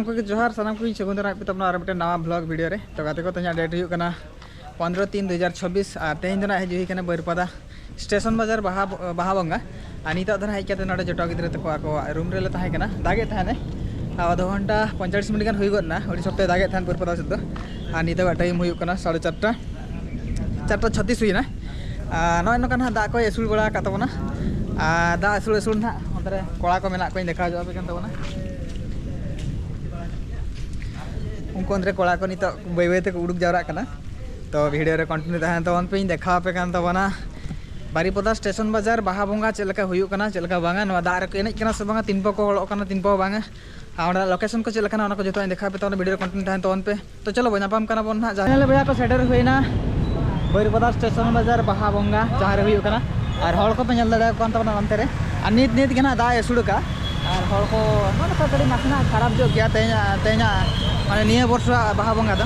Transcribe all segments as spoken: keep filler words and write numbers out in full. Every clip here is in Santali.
ᱜᱚᱢᱠᱮ ᱡᱚᱦᱟᱨ, ᱥᱟᱱᱟᱢ ᱠᱚᱜᱮᱧ ᱥᱟᱹᱜᱩᱱ ᱫᱟᱨᱟᱢ ᱯᱮ ᱛᱟᱵᱚᱱᱟ ᱟᱨ ᱢᱤᱫᱴᱮᱱ ᱱᱟᱣᱟ ᱵᱷᱞᱚᱜ ᱵᱷᱤᱰᱤᱭᱳ ᱨᱮ᱾ ᱛᱚ ᱜᱟᱛᱮ ᱠᱚ, ᱛᱮᱦᱮᱧᱟᱜ ᱰᱮᱴ ᱦᱩᱭᱩᱜ ᱠᱟᱱᱟ ᱯᱚᱱᱨᱚ ᱛᱤᱱ ᱫᱩ ᱦᱟᱡᱟᱨ ᱪᱷᱚᱵᱵᱤᱥ, ᱟᱨ ᱛᱮᱦᱮᱧ ᱫᱚ ᱱᱟᱜ ᱦᱮᱡ ᱦᱩᱭ ᱠᱟᱱᱟ ᱵᱟᱹᱨᱯᱟᱫᱟ ᱥᱴᱮᱥᱚᱱ ᱵᱟᱡᱟᱨ ᱵᱟᱦᱟ ᱵᱚ-, ᱵᱟᱦᱟ ᱵᱚᱸᱜᱟ᱾ ᱟᱨ ᱱᱤᱛᱚᱜ ᱫᱚ ᱱᱟᱜ ᱦᱮᱡ ᱠᱟᱛᱮ ᱱᱚᱰᱮ ᱡᱚᱴᱟᱣ ᱜᱤᱫᱽᱨᱟᱹ ᱛᱟᱠᱚ ᱟᱠᱚᱣᱟᱜ ᱨᱩᱢ ᱨᱮᱞᱮ ᱛᱟᱦᱮᱸ ᱠᱟᱱᱟ᱾ ᱫᱟᱜᱮᱫ ᱛᱟᱦᱮᱱᱮ, ᱟᱨ ᱟᱫᱷᱚ ᱜᱷᱚᱱᱴᱟ ᱯᱚᱧᱪᱟᱞᱤᱥ ᱢᱤᱱᱤᱴ ᱜᱟᱱ ᱦᱩᱭ ᱜᱚᱫ ᱮᱱᱟ, ᱟᱹᱰᱤ ᱥᱚᱠᱛᱚᱭ ᱫᱟᱜᱮᱫ ᱛᱟᱦᱮᱱ ᱵᱟᱹᱨᱯᱟᱫᱟ ᱥᱮᱫ ᱫᱚ᱾ ᱟᱨ ᱱᱤᱛᱚᱜᱟᱜ ᱴᱟᱭᱤᱢ ᱦᱩᱭᱩᱜ ᱠᱟᱱᱟ ᱥᱟᱲᱮ ᱪᱟᱨᱴᱟ, ᱪᱟᱨᱴᱟ ᱪᱷᱟᱛᱤᱥ ᱦᱩᱭᱱᱟ᱾ ᱟᱨ ᱱᱚᱜᱼᱚᱭ ᱱᱚᱝᱠᱟ ᱱᱟᱦᱟᱜ ᱫᱟᱜ ᱠᱚᱭ ᱟᱹᱥᱩᱲ ᱵᱟᱲᱟ ᱟᱠᱟᱫ ᱛᱟᱵᱚᱱᱟ᱾ ᱟᱨ ᱫᱟᱜ ᱟᱹᱥᱩᱲ ᱟᱹᱥᱩᱲ ᱱᱟᱦᱟᱜ ᱚᱱᱛᱮ ᱨᱮ ᱠᱚᱲᱟ ᱠᱚ ᱢᱮᱱᱟᱜ ᱠᱚᱣᱟᱧ ᱫᱮᱠᱷᱟᱣ ᱧᱚᱜ ᱟᱯᱮ ᱠᱟᱱ ᱛᱟᱵᱚᱱᱟ᱾ ᱩᱱᱠᱩ ᱚᱱᱛᱮ ᱨᱮ ᱠᱚᱲᱟ ᱠᱚ ᱱᱤᱛᱚᱜ ᱵᱟᱹᱭ ᱵᱟᱹᱭ ᱛᱮᱠᱚ ᱩᱰᱩᱠ ᱡᱟᱣᱨᱟᱜ ᱠᱟᱱᱟ᱾ ᱛᱚ ᱵᱷᱤᱰᱤᱭᱳ ᱨᱮ ᱠᱚᱱᱴᱤᱱᱤᱭᱩ ᱛᱟᱦᱮᱱ ᱛᱟᱵᱚᱱ ᱯᱮ, ᱤᱧ ᱫᱮᱠᱷᱟᱣ ᱟᱯᱮ ᱠᱟᱱ ᱛᱟᱵᱚᱱᱟ ᱵᱟᱨᱤᱯᱚᱫᱟ ᱥᱴᱮᱥᱚᱱ ᱵᱟᱡᱟᱨ ᱵᱟᱦᱟ ᱵᱚᱸᱜᱟ ᱪᱮᱫ ᱞᱮᱠᱟ ᱦᱩᱭᱩᱜ ᱠᱟᱱᱟ, ᱪᱮᱫ ᱞᱮᱠᱟ ᱵᱟᱝᱟ, ᱱᱚᱣᱟ ᱫᱟᱜ ᱨᱮᱠᱚ ᱮᱱᱮᱡ ᱠᱟᱱᱟ ᱥᱮ ᱵᱟᱝᱟ, ᱛᱤᱱ ᱯᱚᱠᱚ ᱦᱚᱲᱚᱜ ᱠᱟᱱᱟ, ᱛᱤᱱ ᱯᱚᱠᱚ ᱵᱟᱝᱟ, ᱟᱨ ᱚᱸᱰᱮᱱᱟᱜ ᱞᱳᱠᱮᱥᱚᱱ ᱠᱚ ᱪᱮᱫ ᱞᱮᱠᱟᱱᱟ, ᱚᱱᱟ ᱠᱚ ᱡᱚᱛᱚ ᱤᱧ ᱫᱮᱠᱷᱟᱣ ᱯᱮ ᱛᱟᱵᱚᱱᱟ᱾ ᱵᱷᱤᱰᱤᱭᱳ ᱨᱮ ᱠᱚᱱᱴᱤᱱᱤᱭᱩ ᱛᱟᱦᱮᱱ ᱛᱟᱵᱚᱱ ᱯᱮ᱾ ᱛᱚ ᱪᱚᱞᱚ ᱵᱚᱱ ᱧᱟᱯᱟᱢ ᱠᱟᱱᱟ ᱵᱚᱱ ᱱᱟᱦᱟᱜ ᱡᱟᱦᱟᱸ᱾ ᱧᱮᱞ ᱵᱚᱭᱦᱟ ᱠᱚ ᱥᱮᱴᱮᱨ ᱦᱩᱭᱱᱟ ᱵᱟᱹᱨᱤᱯᱟᱫᱟ ᱥᱴᱮᱥᱚᱱ ᱵᱟᱡᱟᱨ ᱵᱟᱦᱟ ᱵᱚᱸᱜᱟ ᱡᱟᱦᱟᱸ ᱨᱮ ᱦᱩᱭᱩᱜ ᱠᱟᱱᱟ᱾ ᱟᱨ ᱦᱚᱲ ᱠᱚᱯᱮ ᱧᱮᱞ ᱫᱟᱲᱮᱭᱟᱠᱚ ᱠᱟᱱ ᱛᱟᱵᱚᱱᱟ ᱱᱚᱱᱛᱮ ᱨᱮ᱾ ᱟᱨ ᱱᱤᱛ ᱱᱤᱛ ᱜᱮ ᱱᱟᱦᱟᱜ ᱫᱟᱜ ᱮ ᱟᱹᱥᱩᱲ ᱟᱠᱟᱫᱼᱟ᱾ ᱟᱨ ᱦᱚᱲ ᱠᱚ ᱱᱚᱜᱼᱚ ᱱᱚᱝᱠᱟ ᱠᱟᱹᱴᱤᱡ ᱱᱟᱥᱮᱱᱟᱜ ᱠᱷᱟᱨᱟᱯ ᱧᱚᱜ ᱜᱮᱭᱟ ᱛᱮᱦᱮᱧᱟᱜ, ᱛᱮᱦᱮᱧᱟᱜ ᱢᱟᱱᱮ ᱱᱤᱭᱟᱹ ᱵᱚᱨᱥᱚ ᱵᱟᱦᱟ ᱵᱚᱸᱜᱟ ᱫᱚ᱾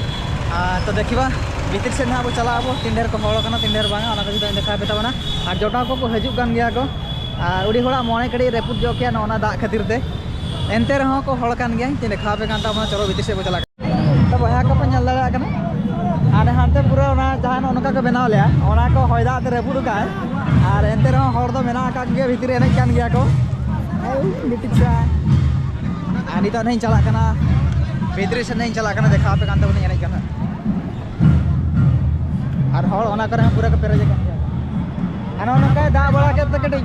ᱟᱨ ᱛᱚ ᱫᱮᱠᱷᱤᱵᱟ ᱵᱷᱤᱛᱤᱨ ᱥᱮᱫ ᱱᱟᱦᱟᱜ ᱵᱚ ᱪᱟᱞᱟᱜ ᱟᱵᱚ, ᱛᱤᱱ ᱰᱷᱮᱨ ᱠᱚ ᱦᱚᱲ ᱠᱟᱱᱟ, ᱛᱤᱱ ᱰᱷᱮᱨ ᱵᱟᱝᱟ, ᱚᱱᱟ ᱠᱚ ᱡᱩᱫᱤ ᱫᱮᱠᱷᱟᱣ ᱯᱮ ᱛᱟᱵᱚᱱᱟ᱾ ᱟᱨ ᱡᱚᱴᱟᱣ ᱠᱚᱠᱚ ᱦᱤᱡᱩᱜ ᱠᱟᱱ ᱜᱮᱭᱟ ᱠᱚ᱾ ᱟᱨ ᱟᱹᱰᱤ ᱦᱚᱲᱟᱜ ᱢᱚᱱᱮ ᱠᱟᱹᱴᱤᱡ ᱨᱟᱹᱯᱩᱫ ᱧᱚᱜ ᱠᱮᱭᱟ ᱱᱚᱜᱼᱚ ᱱᱟ ᱫᱟᱜ ᱠᱷᱟᱹᱛᱤᱨ ᱛᱮ᱾ ᱮᱱᱛᱮ ᱨᱮᱦᱚᱸ ᱠᱚ ᱦᱚᱲ ᱠᱟᱱ ᱜᱮᱭᱟ, ᱤᱧ ᱫᱮᱠᱷᱟᱣ ᱟᱯᱮ ᱠᱟᱱ ᱛᱟᱵᱚᱱᱟ᱾ ᱪᱚᱞᱚ ᱵᱷᱤᱛᱤᱨ ᱥᱮᱫ ᱵᱚ ᱪᱟᱞᱟᱜ ᱠᱟᱱᱟ᱾ ᱛᱚ ᱵᱚᱭᱦᱟ ᱠᱚᱯᱮ ᱧᱮᱞ ᱫᱟᱲᱮᱭᱟᱜ ᱠᱟᱱᱟ, ᱦᱟᱸᱰᱮ ᱦᱟᱱᱛᱮ ᱯᱩᱨᱟᱹ ᱚᱱᱟ ᱡᱟᱦᱟᱸ ᱱᱚᱜᱼᱚ ᱱᱚᱝᱠᱟ ᱠᱚ ᱵᱮᱱᱟᱣ ᱞᱮᱭᱟ, ᱚᱱᱟ ᱠᱚ ᱦᱚᱭ ᱫᱟᱜ ᱛᱮ ᱨᱟᱹᱯᱩᱫ ᱟᱠᱟᱫᱼᱟᱭ᱾ ᱟᱨ ᱮᱱᱛᱮ ᱨᱮᱦᱚᱸ ᱦᱚᱲ ᱫᱚ ᱢᱮᱱᱟᱜ ᱟᱠᱟᱫ ᱜᱮᱭᱟ, ᱵᱷᱤᱛᱤᱨ ᱨᱮ ᱮᱱᱮᱡ ᱠᱟᱱ ᱜᱮᱭᱟ ᱠᱚ᱾ ᱳᱭ ᱢᱤᱫᱴᱤᱡ ᱪᱟ᱾ ᱟᱨ ᱱᱤᱛᱚᱜ ᱱᱟᱦᱟᱜ ᱤᱧ ᱪᱟᱞᱟᱜ ᱠᱟᱱᱟ, ᱵᱷᱤᱛᱨᱤ ᱥᱮᱫ ᱱᱟᱦᱟᱜ ᱤᱧ ᱪᱟᱞᱟᱜ ᱠᱟᱱᱟ, ᱫᱮᱠᱷᱟᱣ ᱟᱯᱮ ᱠᱟᱱ ᱛᱟᱵᱚᱱᱟᱧ ᱮᱱᱮᱡ ᱠᱟᱱᱟ᱾ ᱟᱨ ᱦᱚᱲ ᱚᱱᱟ ᱠᱚᱨᱮ ᱦᱚᱸ ᱯᱩᱨᱟᱹ ᱠᱚ ᱯᱮᱨᱮᱡ ᱟᱠᱟᱱ ᱜᱮᱭᱟ᱾ ᱟᱨ ᱱᱚᱜᱼᱚ ᱱᱚᱝᱠᱟᱭ ᱫᱟᱜ ᱵᱟᱲᱟ ᱠᱮᱫ ᱛᱮ ᱠᱟᱹᱴᱤᱡ,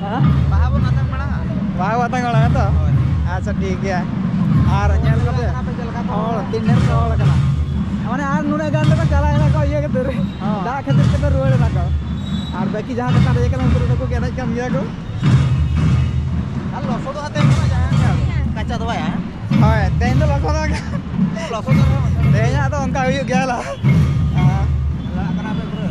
ᱦᱮᱸ? ᱵᱟᱦᱟ ᱵᱚᱱ ᱟᱛᱟᱝ ᱢᱟᱲᱟᱝᱟ᱾ ᱵᱟᱦᱟ ᱵᱚᱱ ᱟᱛᱟᱝ ᱢᱟᱲᱟᱝᱟ ᱛᱚ? ᱦᱳᱭ᱾ ᱟᱪᱪᱷᱟ, ᱴᱷᱤᱠ ᱜᱮᱭᱟ᱾ ᱟᱨ ᱧᱮᱞ ᱠᱟᱛᱮ ᱦᱚᱲ ᱛᱤᱱ ᱰᱷᱮᱨ ᱠᱚ ᱦᱚᱲ ᱠᱟᱱᱟ᱾ ᱢᱟᱱᱮ ᱟᱨ ᱱᱩᱱᱟᱹᱜ ᱜᱟᱱ ᱫᱚᱠᱚ ᱪᱟᱞᱟᱣᱮᱱᱟ ᱠᱚ ᱤᱭᱟᱹ ᱠᱟᱛᱮ ᱨᱮ᱾ ᱦᱚᱸ᱾ ᱫᱟᱜ ᱠᱷᱟᱹᱛᱤᱨ ᱛᱮᱠᱚ ᱨᱩᱣᱟᱹᱲ ᱮᱱᱟ ᱠᱚ᱾ ᱟᱨ ᱵᱟᱹᱠᱤ ᱡᱟᱦᱟᱸ ᱠᱚ ᱥᱟᱨᱮᱡ ᱟᱠᱟᱱᱟ, ᱩᱱᱠᱩ ᱫᱚ ᱱᱩᱠᱩ ᱜᱮ ᱮᱱᱮᱡ ᱠᱟᱱ ᱜᱮᱭᱟ ᱠᱚ᱾ ᱟᱨ ᱞᱚᱥᱚᱫᱚᱜ ᱦᱟᱛᱮ ᱠᱟᱱᱟ ᱡᱟᱦᱟᱸ ᱠᱟᱪᱟ ᱫᱚ ᱵᱟᱭ, ᱦᱮᱸ? ᱦᱳᱭ, ᱛᱮᱦᱮᱧ ᱫᱚ ᱞᱚᱥᱚᱫᱚᱜ ᱜᱮᱭᱟ᱾ ᱞᱚᱥᱚᱫᱚᱜ ᱨᱮᱦᱚᱸ᱾ ᱛᱮᱦᱮᱧᱟᱜ ᱫᱚ ᱚᱱᱠᱟ ᱦᱩᱭᱩᱜ ᱜᱮᱭᱟ ᱞᱟ᱾ ᱦᱮᱸ᱾ ᱞᱟᱲᱟᱜ ᱠᱟᱱᱟ ᱯᱮ ᱯᱩᱨᱟᱹ᱾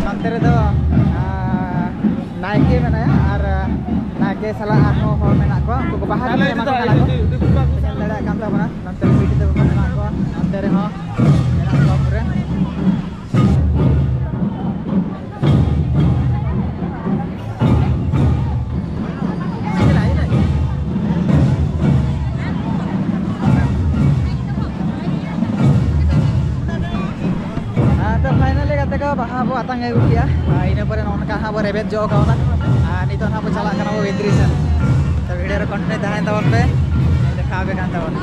ᱱᱚᱛᱮ ᱨᱮᱫᱚ, ᱟᱨ, ᱱᱟᱭᱠᱮ ᱢᱮᱱᱟᱭᱟ ᱟᱨ ᱱᱟᱭᱠᱮ ᱥᱟᱞᱟᱜ ᱟᱨᱦᱚᱸ ᱦᱚᱲ ᱢᱮᱱᱟᱜ ᱠᱚᱣᱟ, ᱩᱱᱠᱩ ᱠᱚ ᱵᱟᱦᱟ ᱠᱚ ᱮᱢᱟ ᱠᱚ ᱠᱟᱱᱟ ᱠᱚ᱾ ᱧᱮᱞ ᱫᱟᱲᱮᱭᱟᱜ ᱠᱟᱱ ᱛᱟᱵᱚᱱᱟ, ᱱᱚᱛᱮ ᱨᱮ ᱵᱤᱴᱤ ᱛᱟᱠᱚ ᱠᱚ ᱢᱮᱱᱟᱜ ᱠᱚᱣᱟ, ᱱᱚᱛᱮ ᱨᱮᱦᱚᱸ ᱢᱮᱱᱟᱜ ᱠᱚᱣᱟ ᱯᱩᱨᱟᱹ᱾ ᱞᱮᱠᱟ ᱵᱟᱦᱟ ᱵᱚ ᱟᱛᱟᱝ ᱟᱹᱜᱩ ᱠᱮᱜᱼᱟ, ᱟᱨ ᱤᱱᱟᱹ ᱯᱚᱨᱮ ᱱᱚᱜᱼᱚ ᱱᱚᱝᱠᱟ ᱦᱟᱸᱜ ᱵᱚ ᱨᱮᱵᱮᱫ ᱡᱚ ᱠᱟᱣᱱᱟ᱾ ᱟᱨ ᱱᱤᱛᱚᱜ ᱦᱟᱸᱜ ᱵᱚ ᱪᱟᱞᱟᱜ ᱠᱟᱱᱟ ᱵᱚ ᱵᱷᱤᱛᱨᱤ ᱥᱮᱱ᱾ ᱛᱚ ᱵᱷᱤᱰᱤᱭᱳ ᱨᱮ ᱠᱚᱱᱴᱤᱱᱤᱭᱩ ᱛᱟᱦᱮᱱ ᱛᱟᱵᱚᱱ ᱯᱮ, ᱫᱮᱠᱷᱟᱣ ᱟᱯᱮ ᱠᱟᱱ ᱛᱟᱵᱚᱱᱟ᱾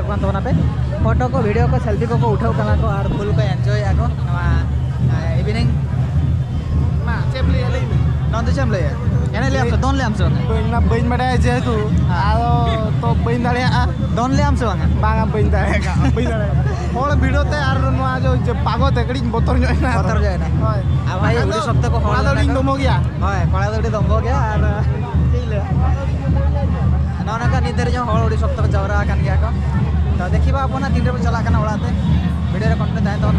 ᱠᱟᱱ ᱛᱟᱵᱚᱱᱟ ᱯᱮ᱾ ᱯᱷᱳᱴᱳ ᱠᱚ, ᱵᱷᱤᱰᱤᱭᱳ ᱠᱚ, ᱥᱮᱞᱯᱷᱤ ᱠᱚᱠᱚ ᱩᱴᱷᱟᱹᱣ ᱠᱟᱱᱟ ᱠᱚ ᱟᱨ ᱯᱷᱩᱞ ᱠᱚ ᱮᱱᱡᱚᱭᱮᱫᱼᱟ ᱠᱚ ᱱᱚᱣᱟ ᱤᱵᱷᱤᱱᱤᱝ᱾ ᱢᱟ ᱪᱮᱫ ᱮᱢ ᱞᱟᱹᱭᱟ, ᱞᱟᱹᱭ ᱢᱮ᱾ ᱱᱚᱣᱟ ᱫᱚ ᱪᱮᱫ ᱮᱢ ᱞᱟᱹᱭᱟ? ᱮᱱᱮᱡ ᱞᱮᱭᱟᱢ ᱥᱮ, ᱫᱚᱱ ᱞᱮᱭᱟᱢ ᱥᱮ ᱵᱟᱝᱟ? ᱵᱟᱹᱧ, ᱚᱱᱟ ᱵᱟᱹᱧ ᱵᱟᱰᱟᱭᱟ ᱡᱮᱦᱮᱛᱩ, ᱦᱮᱸ᱾ ᱟᱫᱚ ᱛᱚ ᱵᱟᱹᱧ ᱫᱟᱲᱮᱭᱟᱜᱼᱟ᱾ ᱫᱚᱱ ᱞᱮᱭᱟᱢ ᱥᱮ ᱵᱟᱝᱟ? ᱵᱟᱝᱟ, ᱵᱟᱹᱧ ᱫᱟᱲᱮᱭᱟᱜᱼᱟ, ᱵᱟᱹᱧ ᱫᱟᱲᱮᱭᱟᱜᱼᱟ᱾ ᱦᱚᱲ ᱵᱷᱤᱲᱚ ᱛᱮ ᱟᱨ ᱱᱚᱣᱟ ᱡᱚ-, ᱡᱮ ᱯᱟᱜᱚ ᱛᱮ ᱠᱟᱹᱴᱤᱡ ᱤᱧ ᱵᱚᱛᱚᱨ ᱧᱚᱜ ᱮᱱᱟ᱾ ᱵᱚᱛᱚᱨ ᱧᱚᱜ ᱮᱱᱟ᱾ ᱦᱳᱭ᱾ ᱟᱨ ᱵᱷᱟᱭ, ᱵᱟᱠᱷᱟᱱ ᱟᱹᱰᱤ ᱫᱚ ᱥᱚᱠᱛᱚ ᱠᱚ ᱦᱚᱲ ᱠᱚᱲᱟ ᱫᱚ ᱞᱮᱱᱟ ᱟᱹᱰᱤᱧ ᱠᱚ᱾ ᱫᱚᱢᱚ ᱜᱮᱭᱟ᱾ ᱦᱳᱭ, ᱠᱚᱲᱟ ᱫᱚ ᱟᱹᱰᱤ ᱫᱚᱢᱚ ᱜᱮᱭᱟ᱾ ᱟᱨ ᱪᱮᱫ ᱤᱧ ᱞᱟᱹᱭᱟ, ᱱᱚᱜᱼᱚ ᱱᱚᱝᱠᱟ ᱱᱤᱛ ᱫᱷᱟᱹᱨᱤᱡ ᱦᱚᱸ ᱦᱚᱲ ᱟᱹᱰᱤ ᱥᱚᱠᱛᱚ ᱠᱚ ᱡᱟᱣᱨᱟ ᱟᱠᱟᱱ ᱜᱮᱭᱟ ᱠᱚ᱾ ᱛᱚ ᱫᱮᱠᱷᱤ ᱵᱟ ᱟᱵᱚ ᱱᱟᱜ ᱛᱤᱱ ᱨᱮᱵᱚ ᱪᱟᱞᱟᱜ ᱠᱟᱱᱟ ᱚᱲᱟᱜ ᱛᱮ᱾ ᱵᱷᱤᱰᱤᱭᱳ ᱨᱮ ᱠᱚᱱᱴᱤᱱᱤᱭᱩ ᱛᱟᱦᱮᱱ ᱛᱟᱵᱚᱱ᱾